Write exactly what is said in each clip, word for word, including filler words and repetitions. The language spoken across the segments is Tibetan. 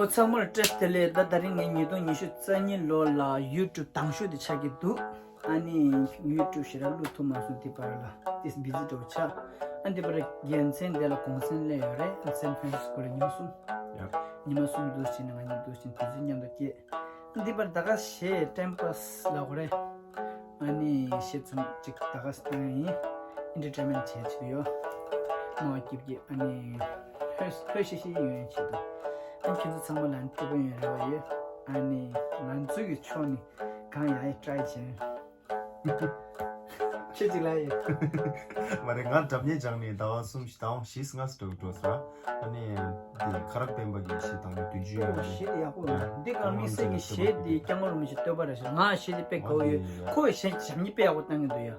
ཚང་མར་བཀྲ་ཤིས་བདེ་ལེགས། ད་དེ་རིང་ངས་ཉིས་སྟོང་ཉི་ཤུ་རྩ་གཉིས་ལོ་ལ་ཡུ་ཊུབ་དང་ཤོས་དེ་ཆགས་ཀྱི་འདུག་ཨ་ནི་ཡུ་ཊུབ་ཞེ་དྲག་བླུག་ཐུབ་མ་སོང་། དེ་བར་ལ་ཏིས་བི་ཟི་འདྲ་བོ་ཆགས། ཨ་འདི་བར་རྒྱལ་མཚན་དེ་ལ་གུང་སེང་སླེབས་ཡོད་རེད། ཨ་སན་ཧྥ་རན་སི་སྐོར་ལ་ཉི་མ་གསུམ། ཡ། ཉི་མ་གསུམ་འདུག་བྱས་ནས་ང་གཉིས་འདུག་བྱས་ནས་དུས་ཚོད་མཉམ་དུ་སྐྱེལ། འདི་བར་ད་ག་གཞས་ཊེམ་པ་སི་ལབ་དགོས་རེད། ཨ་ནི་གཞས་ཚང་གཅིག་ད་ག་སི་བཏང་ཡིན། ཨེན་ཊར་ཊེན་མེན་ཊི་བྱེད་ཀྱི་ཡོད། མ་སྐྱིད་ཀྱི་ཨ་ནི་ལྷོད་ལྷོད་ཤིག་ཤིག་ཡོང་ཡོང་བྱེད་དུ། ཨ་ནི་ཁྱེད་ཚོ་ཚང་མ་ལ་ནི་སྤྲོ་པོ་ཡོང་རེ་བ་ཡོད། ཨ་ནི་ང་ཚོ་གི་ཕྱོགས་ནས་གང་ཡག་ཡག་ཊི་རའི་བྱེད། ཁྱེད་ཅིག་ལ་ཡིན། མ་རེད། ང་སྒྲ་སྙན་སྦྱངས་ནས་ཟླ་བ་གསུམ་བཞི་ཟླ་བ་བཞི་ལྔ་ཙམ་འགྲོ་འགྲོ་ཟེར་བ། ཨ་ནི་འདི་ཁ་རག་སྤེན་པ་གི་གཞས་དང་པོ་བདུན་ཅུ་ཡོད་རེད། གཞས་དེ་ཡག་པོ་ཡོད། འདི་གང་དམིགས་བསལ་གྱི་གཞས་དེ་སྐྱབས་མགོན་རིན་པོ་ཆེ་བསྟོད་པ་རེད་ཟེར། ང་གཞས་དེ་དཔེ་དགའ་པོ་ཡོད། ཁོ་གཞས་སྒྲ་སྙན་དཔེ་ཡག་པོ་བཏང་གི་འདུག་ཡ།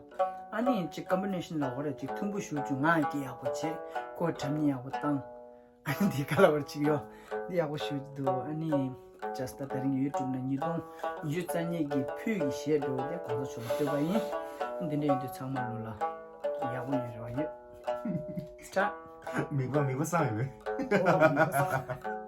ཨ་ནི་ཅིག་ཀོམ་བི་ནེ་ཤན་ལ་འོ་རེད། ཅིག་མཐུན་པོ་ཞུ་བྱུང་། ང་ཡི་སྐད་ཡག་པོ་བྱས། ཁོ་སྒྲ་སྙན་ཡག་པོ་བཏང་། ཨ་ནི་འདི་ག་ལ་བར་ཅིག་ཡོད། འདི་ཡག་པོ་ཞུ་འདུག་ཨ་ནི་ཇ་སི་ད་དེ་རིང་ཡུ་ཊུབ་ནང་ཉིས་སྟོང་ཉི་ཤུ་རྩ་གཉིས་ཀྱི་ཕུད་ཀྱི་གཞས་འགྲོ་བ་དེ་གོང་ས་མཆོག་ལ་བསྟོད་པ་ཡིན། འདི་འདྲ་ཡིན་དུས་ཚང་མ་ལོ་ལ་ཡག་པོ་ཡོང་རེ་བ་ཡོད། སི་ཊར། མིག་པ་མིག་པ་སངས་ཡོད་པས། ཨོ་མིག་པ་སངས།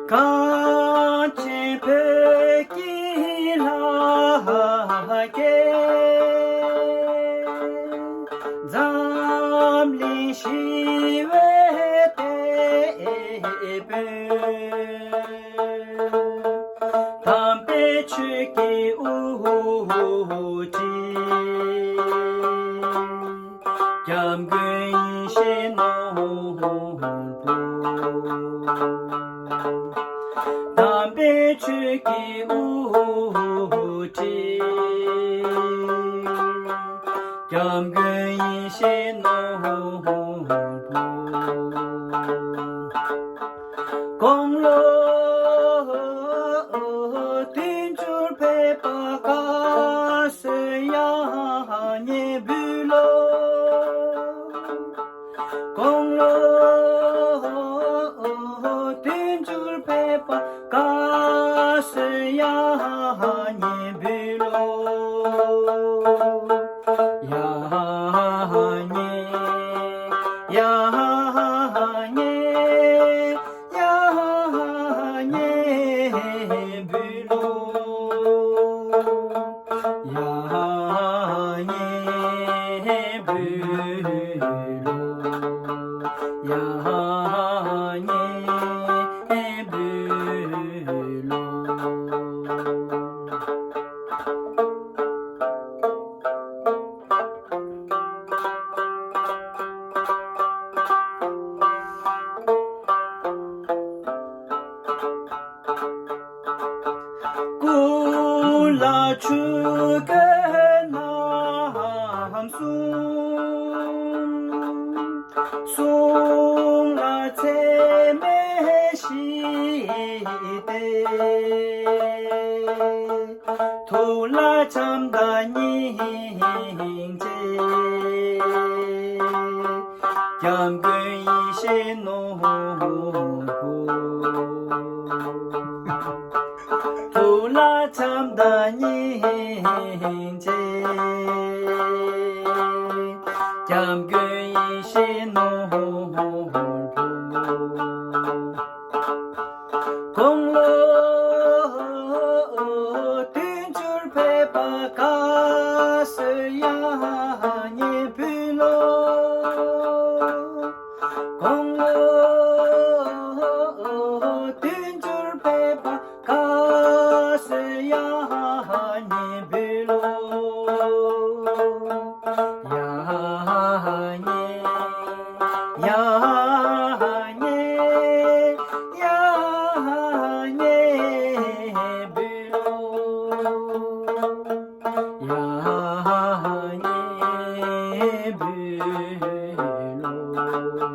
གངས་ཅན་བོད་ཀྱི་ལྷ་སྐལ། འཛམ་གླིང་ཞི་བའི་དེད་དཔོན། དམ་པའི་ཆོས་ཀྱི་དབུ་ཁྲིད། སྐྱབས་མགོན་ཡེ་ཤེས་ནོར་བུ། དམ་པའི་ཆོས་ཀྱི་དབུ་ཁྲིད། སྐྱབས་མགོན་ཡེ་ཤེས་ནོར་བུ། དགུང་ལོ་བདུན་ཅུར་ཕེབས་པ་དགའ་བསུ་ཡང་སྙིང་འབུལ་ལོ། དགུང་ལོ་བདུན་ཅུར་ཕེབས་པ་དགའ་བསུ་ཡང་སྙིང་འབུལ་ལོ། ཡང་སྙིང་ཡང་སྙིང་ཡང་སྙིང་འབུལ་ལོ། ཡང་སྙིང་འབུལ་ལོ། ཡང་སྙིང་འབུལ་ལོ། སྐུ་ལ་ཆུ་སྐྱོན་རྣམ་གསུམ། གསུང་ལ་ཚད་མེད་ཞི་བདེ། ཐུགས་ལ་བྱམས་དང་སྙིང་རྗེ། སྐྱབས་མགོན་ཡེ་ཤེས་ནོར་བུ། ཐུགས་ལ་བྱམས་དང་སྙིང་རྗེ། སྐྱབས་མགོན་ཡེ་ཤེས་ནོར་བུ། དགུང་ལོ་བདུན་ཅུར་ཕེབས་པ་དགའ་བསུ་ཡང་སྙིང་འབུལ་ལོ། དགུང་ལོ་བདུན་ཅུར་ཕེབས་པ་དགའ་བསུ་ཡང་སྙིང་འབུལ་ལོ། ཡང་སྙིང་ཡང་སྙིང་ཡང་སྙིང་འབུལ་ལོ། ཡང་སྙིང་འབུལ་ལོ།